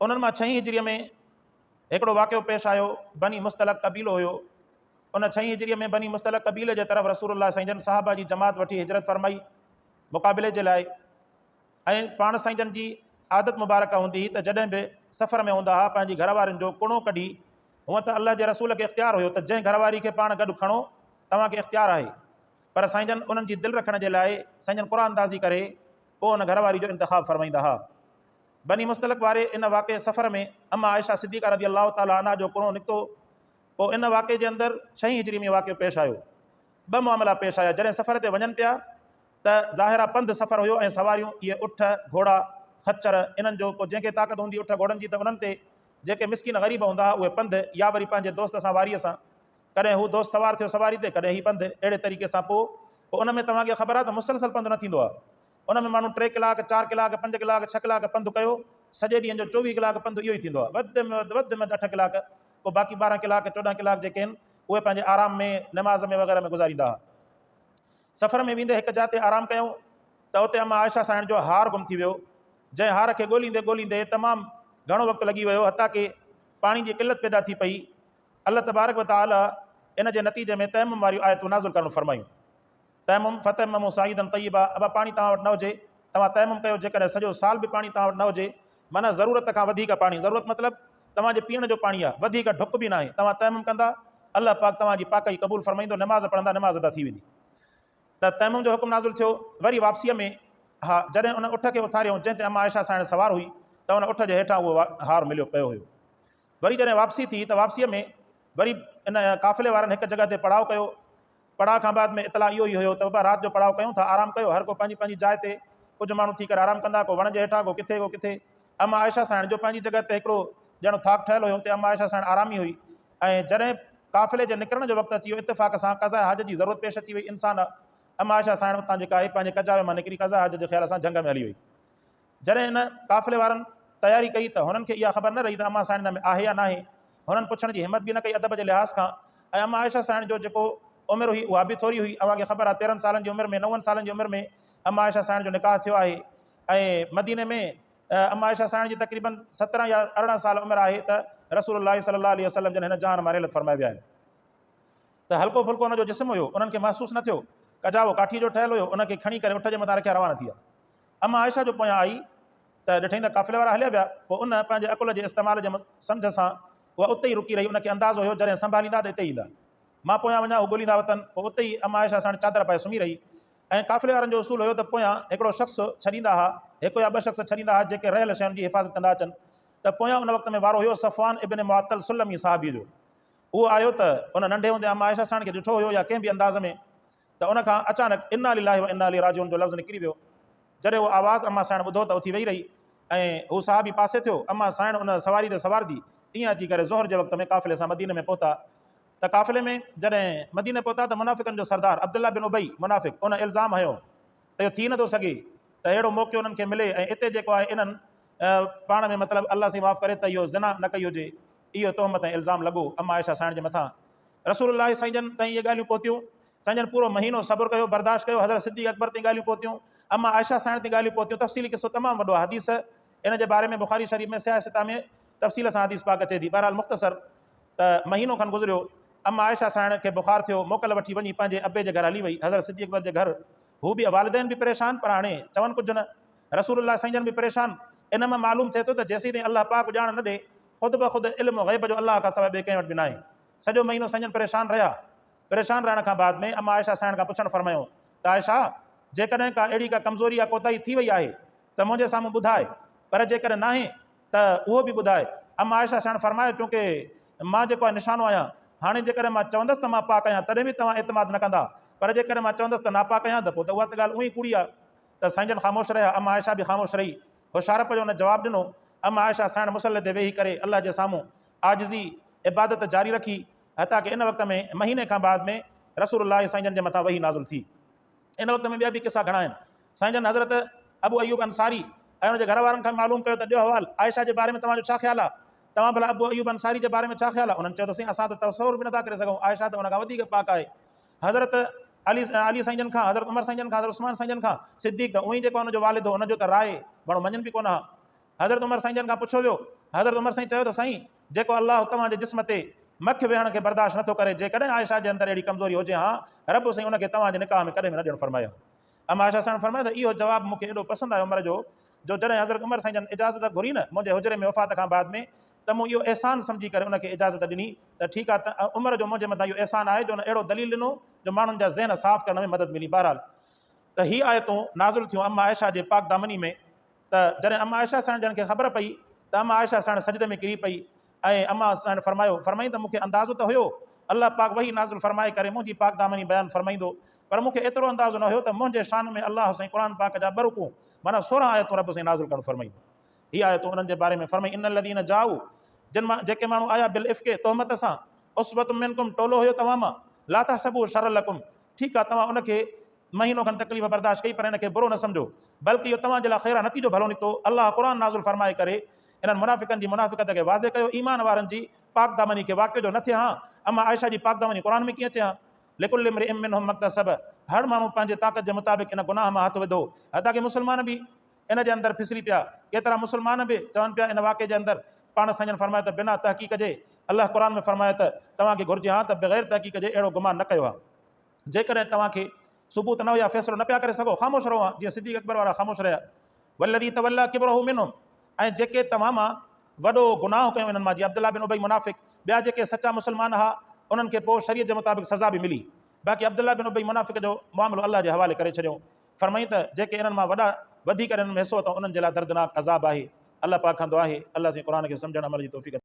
انهن مان ڇهين هجريء ۾ هڪڙو واقعو پيش آيو، بني مصطلق قبيلو هيو، ان ڇهين هجريء ۾ بني مصطلق قبيلي جي طرف رسول الله سائين جن صحابه جي جماعت وٺي هجرت فرمائي مقابلي جي لاء ۽ پاڻ سائين جن جي عادت مبارڪه هوندي هئي ته جڏهن به سفر ۾ هوندا ها پنهنجي گهر وارين جو ڪڻو ڪڍي، هونء ته الله جي رسول کي اختيار هيو ته جنهن گهر واري کي پاڻ گڏ کڻو توهان کي اختيار آهي پر سائين جن انهن جي دل رکڻ جي لاء سائين جن قرعه اندازي ڪري پوء ان گهر واري جو انتخاب فرمائيندا ها. بني مصطلق واري ان واقعي سفر ۾ اما عائشه صديقه رضي الله تعالٰي عنها جو ڪڻو نڪتو پوء ان واقعي جي اندر ڇهين هجري ۾ واقعو پيش آيو. ٻه معاملا پيش آيا جڏهن سفر تي وڃن پيا ته ظاهر آ پنڌ سفر هيو ۽ سواريون اهي اٺ، گهوڙا، خچر انهن جو پوء جنهن کي طاقت هوندي اٺ گهوڙن جي ته انهن تي جيڪي مسڪين غريب هوندا ها اهي پنڌ يا وري پنهنجي دوست سان واريء سان ڪڏهن هو دوست سوار ٿيو سواري تي ڪڏهن هي پنڌ اهڙي طريقي سان پوء پوء ان ۾ توهان کي خبر آ ته مسلسل پنڌ نه ٿيندو آ ان ۾ ماڻهو ٽي ڪلاڪ، چار ڪلاڪ، پنج ڪلاڪ، ڇهه ڪلاڪ پنڌ ڪيو، سڄي ڏينهن جو 24 ڪلاڪ پنڌ اهو ئي ٿيندو آهي. وڌ ۾ وڌ وڌ ۾ وڌ اٺ ڪلاڪ، پوء باقي 12 ڪلاڪ، 14 ڪلاڪ جيڪي آهن، اهي پنهنجي آرام ۾، نماز ۾ وغيره ۾ گذاريندا ها. سفر ۾ ويندي هڪ جاء تي آرام ڪيائون ته اتي اما عائشه سائڻ جو هار گم ٿي ويو، جنهن هار کي ڳوليندي ڳوليندي تمام گهڻو وقت لڳي ويو، حتيٰ ڪه پاڻي جي قلت پيدا ٿي پئي. الله تبارڪ و تعاليٰ ان جي نتيجي ۾ تيمم واريون آيتون نازل ڪرڻ فرمايون. تيمم، فتيمموا صعيدا طيبا، ابا پاڻي توهان وٽ نه هجي، توهان تيمم ڪيو، جيڪڏهن سڄو سال به پاڻي توهان وٽ نه هجي، معنيٰ ضرورت کان وڌيڪ پاڻي، ضرورت مطلب توهان جي پيئڻ جو پاڻي آهي، وڌيڪ ڍڪ به ناهي، توهان تيمم ڪندا، الله پاڪ توهان جي پاڪائي قبول فرمائيندو، نماز پڙهندا، نماز ادا ٿي ويندي. ته تيمم جو حڪم نازل ٿيو، وري واپسيء ۾ ها جڏهن ان اٺ کي اٿاريائون، جنهن تي اما عائشه سائڻ سوار هئي، ته ان اٺ جي هيٺان اهو هار مليو پيو هيو. وري جڏهن واپسي ٿي ته واپسيء ۾ وري ان قافلي وارن هڪ جڳهه تي پڙاء ڪيو، پڙاء کان بعد ۾ اطلاع اهو ئي هيو ته بابا رات جو پڙاء ڪيون ٿا، آرام ڪيو، هر ڪو پنهنجي پنهنجي جاء تي ڪجهه ماڻهو ٿي ڪري آرام ڪندا، ڪو وڻ جي هيٺان، ڪو ڪٿي، ڪو ڪٿي. اما عائشه سائڻ جو پنهنجي جڳهه تي هڪڙو ڄڻ ٿاڪ ٺهيل هيو، اتي اما عائشه سائڻ آرامي هئي ۽ جڏهن قافلي جي نڪرڻ جو وقت اچي ويو، اتفاق سان قضاء حاجت جي ضرورت پيش اچي وئي، انسان اما عائشه سائڻ اتان جيڪا آهي پنهنجي ڪجاوي مان نڪري قضاء حاجت جي خيال سان جهنگ ۾ هلي وئي. جڏهن ان قافلي وارن تياري ڪئي ته هنن کي اها خبر نه رهي ته امان سائڻ ان ۾ آهي يا ناهي. هنن پڇڻ جي همت به نه ڪئي ادب جي لحاظ کان ۽ امان عائشه سائڻ جو جيڪو عمر هئي اها به ٿوري هئي. اوهان کي خبر آهي 13 سالن جي عمر ۾ نون سالن جي عمر ۾ امان عائشه سائڻ جو نڪاح ٿيو آهي ۽ مديني ۾ امان عائشه سائڻ جي تقريبن 17 يا 18 سال عمر آهي ته رسول الله صلي الله عليه وسلم جن هن جهان مان رحلت فرمائي ويا آهن. ته هلڪو ڦلڪو ان جو جسم هيو انهن کي محسوس نه ٿيو. ڪجاوو ڪاٺي جو ٺهيل هيو ان کي کڻي ڪري اٺ جي مٿان رکيا روانا ٿي ويا. اما عائشه جو پويان آئي ته ڏٺائين ته قافلي وارا هليا ويا، پوء ان پنهنجي عقل جي استعمال جي سمجهه سان اها اتي ئي رڪي رهي، ان کي اندازو هيو جڏهن سنڀاليندا ته اتي ئي ايندا. مان پويان وڃان هو ڳوليندا وتن، پوء اتي ئي اما عائشه ساڻ چادر پائي سمهي رهي ۽ قافلي وارن جو اصول هيو ته پويان هڪڙو شخص ڇڏيندا ها، هڪ يا ٻه شخص ڇڏيندا ها جيڪي رهيل شين جي حفاظت ڪندا اچن ته پويان ان وقت ۾ وارو هيو صفوان ابن معطل سلمي صحابي جو، اهو آيو ته ان ننڍي هوندي اما عائشه ساڻ کي ڏٺو هيو يا ڪنهن به انداز ۾ ته ان کان اچانڪ انا لله و انا اليه راجعون جو لفظ نڪري ويو. جڏهن اهو آواز اما سائڻ ٻڌو ته اٿي ويهي رهي ۽ هو صحابي پاسي ٿيو. اما سائڻ ان سواري تي سوار ٿي ائين اچي ڪري ظهر جي وقت ۾ قافلي سان مديني ۾ پهتا ته قافلي ۾ جڏهن مديني پهتا ته منافقن جو سردار عبدالله بن ابي منافق ان الزام هنيو ته اهو ٿي نٿو سگهي ته اهڙو موقعو انهن کي ملي ۽ اتي جيڪو آهي انهن پاڻ ۾ مطلب الله سائين معاف ڪري ته اهو زنا نه ڪئي هجي. اهو تهمت ۽ الزام لڳو اما عائشه سائڻ جي مٿان. رسول الله سائين جن تائين اهي ڳالهيون پهتيون. سائين جن پورو مهينو صبر ڪيو، برداشت ڪيو، حضرت صديق اڪبر تائين ڳالهيون پهتيون، اما عائشه سائڻ تائين ڳالهيون پهتيون، تفصيلي قصو تمام وڏو آهي، حديث ان جي باري ۾ بخاري شريف ۾ صحاح سته ۾ تفصيل سان حديث پاڪ اچي ٿي، بهرحال مختصر ته مهينو کن گذريو، اما عائشه سائڻ کي بخار ٿيو، موڪل وٺي وڃي پنهنجي ابي جي گهر هلي وئي، حضرت صديق اڪبر جي گهر، هو به والدين به پريشان پر هاڻي چون ڪجهه نه، رسول الله سائين جن به پريشان، ان مان معلوم ٿئي ٿو ته جيسيتائين الله پاڪ ڄاڻ نه ڏي، خود بخود علم غيب جو الله کان سواء ٻئي ڪنهن وٽ به ناهي. سڄو مهينو سائين جن پريشان رهيا. پريشان رهڻ کان بعد ۾ اما عائشه سائڻ کان پڇڻ فرمايو ته عائشه! جيڪڏهن ڪا اهڙي ڪا ڪمزوري يا ڪوتاهي ٿي وئي آهي ته منهنجي سامهون ٻڌاء، پر جيڪڏهن ناهي ته اهو به ٻڌاء. اما عائشه سائڻ فرمايو چونڪه مان جيڪو آهي نشانو آهيان، هاڻي جيڪڏهن مان چوندس ته مان پاڪ آهيان تڏهن به توهان اعتماد نه ڪندا، پر جيڪڏهن مان چوندس ته ناپاڪ آهيان ته پوء ته اها ته ڳالهه اونهي ڪوڙي آهي. ته سائين جن خاموش رهيا، اما عائشه به خاموش رهي. هوشيارپ جو ان جواب ڏنو. اما عائشه سائڻ مصلي تي ويهي ڪري الله جي سامهون عاجزي، عبادت جاري رکي، حتيٰ ڪه ان وقت ۾ مهيني کان بعد ۾ رسول الله سائين جن جي مٿان وحي نازل ٿي. ان وقت ۾ ٻيا به قصا گهڻا آهن. سائين جن حضرت ابو ايوب انصاري ۽ ان جي گهر وارن کان به معلوم ڪيو ته ڏيو حوال، عائشه جي باري ۾ توهان جو ڇا خيال آهي؟ توهان ڀلا ابو ايوب انصاري جي باري ۾ ڇا خيال آهي؟ انهن چيو ته سائين اسان ته تصور به نٿا ڪري سگهون، عائشه ته ان کان وڌيڪ پاڪ آهي. حضرت علي علي سائين جن کان، حضرت عمر سائين جن کان، حضرت عثمان سائين جن کان، صديق ته اونئي جيڪو ان جو والد هو، ان جو ته راء ماڻهو مڃن به ڪونه ها. حضرت عمر سائين جن کان پڇيو ويو، حضرت عمر سائين چيو ته سائين جيڪو الله توهان جي جسم تي مک ويهڻ کي برداشت نٿو ڪري جيڪڏهن عائشه جي اندر اهڙي ڪمزوري هجي ها رب سائين ان کي توهان جي نڪاح ۾ ڪڏهن به نه ڏيڻ فرمائي ها. اما عائشه سائڻ فرمايو ته اهو جواب مون کي ايڏو پسند آيو عمر جو جو جڏهن حضرت عمر سائين جن اجازت گهري نه منهنجي حجري ۾ وفات کان بعد ۾ ته مون اهو احسان سمجهي ڪري ان کي اجازت ڏني ته ٺيڪ آهي ته عمر جو منهنجي مٿان اهو احسان آهي جو ان اهڙو دليل ڏنو جو ماڻهن جا ذهن صاف ڪرڻ ۾ مدد ملي. بهرحال ته هي آيتون نازل ٿيون اما عائشه جي پاڪ دامني ۾ ته جڏهن اما عائشه سائڻ جن کي خبر پئي ته اما عائشه سائڻ سجدي ۾ ڪري پئي ۽ اما سائڻ فرمايو، فرمائين ته مون کي اندازو ته هيو الله پاڪ وحي نازل فرمائي ڪري منهنجي پاڪ دامني بيان فرمائيندو پر مون کي ايترو اندازو نه هيو ته منهنجي شان ۾ الله سائين قرآن پاڪ جا ٻه رڪوع معنيٰ 16 آيتون رب سائين نازل ڪرڻ فرمائيندو. هي آيتون انهن جي باري ۾ فرمائين ان الذين جاءوا جن مان جيڪي ماڻهو آيا بالافڪ تهمت سان عصبة منڪم ٽولو هيو توهان مان لا تحسبوه شرا لڪم ٺيڪ آهي توهان ان کي مهينو کن تڪليف برداشت ڪئي پر ان کي برو نه سمجهو بلڪ اهو توهان جي لاء خير آهي نتيجو ڀلو نڪتو. الله قرآن نازل فرمائي ڪري انهن منافقن جي منافقت کي واضح ڪيو ايمان وارن جي پاڪ دامني کي واقعو جو نه ٿئي هان اما عائشه جي پاڪ دامني قرآن ۾ ڪيئن اچي هان لڪل امرئ منهم ما اڪتسب هر ماڻهو پنهنجي طاقت جي مطابق ان گناهه مان هٿ وڌو حتيٰ ڪي مسلمان به ان جي اندر ڦسلي پيا ڪيترا مسلمان به چون پيا ان واقعي جي اندر پاڻ سائين جن فرمايو ته بنا تحقيق جي الله قرآن ۾ فرمايو ته توهان کي گهرجي هان ته بغير تحقيق جي اهڙو گمان نه ڪيو هان. جيڪڏهن توهان کي ثبوت نه يا فيصلو نه پيا ڪري سگهو، خاموش رهو ها، جيئن صديق اڪبر وارا خاموش رهيا. والذي تولي ڪبره منهم ۽ جيڪي توهان مان وڏو گناهه ڪيو انهن مان جيئن عبدالله بن ابي منافق، ٻيا جيڪي سچا مسلمان ها انهن کي پوء شريعت جي مطابق سزا به ملي. باقي عبدالله بن ابي منافق جو معاملو الله جي حوالي ڪري ڇڏيائون. فرمائين ته جيڪي انهن مان وڏا وڌي ڪري انهن ۾ حصو اٿئون انهن جي لاء دردناڪ عذاب آهي. الله پاڪ کان دعا آهي الله سائين قرآن کي سمجهڻ عمل جي توفيق عطا.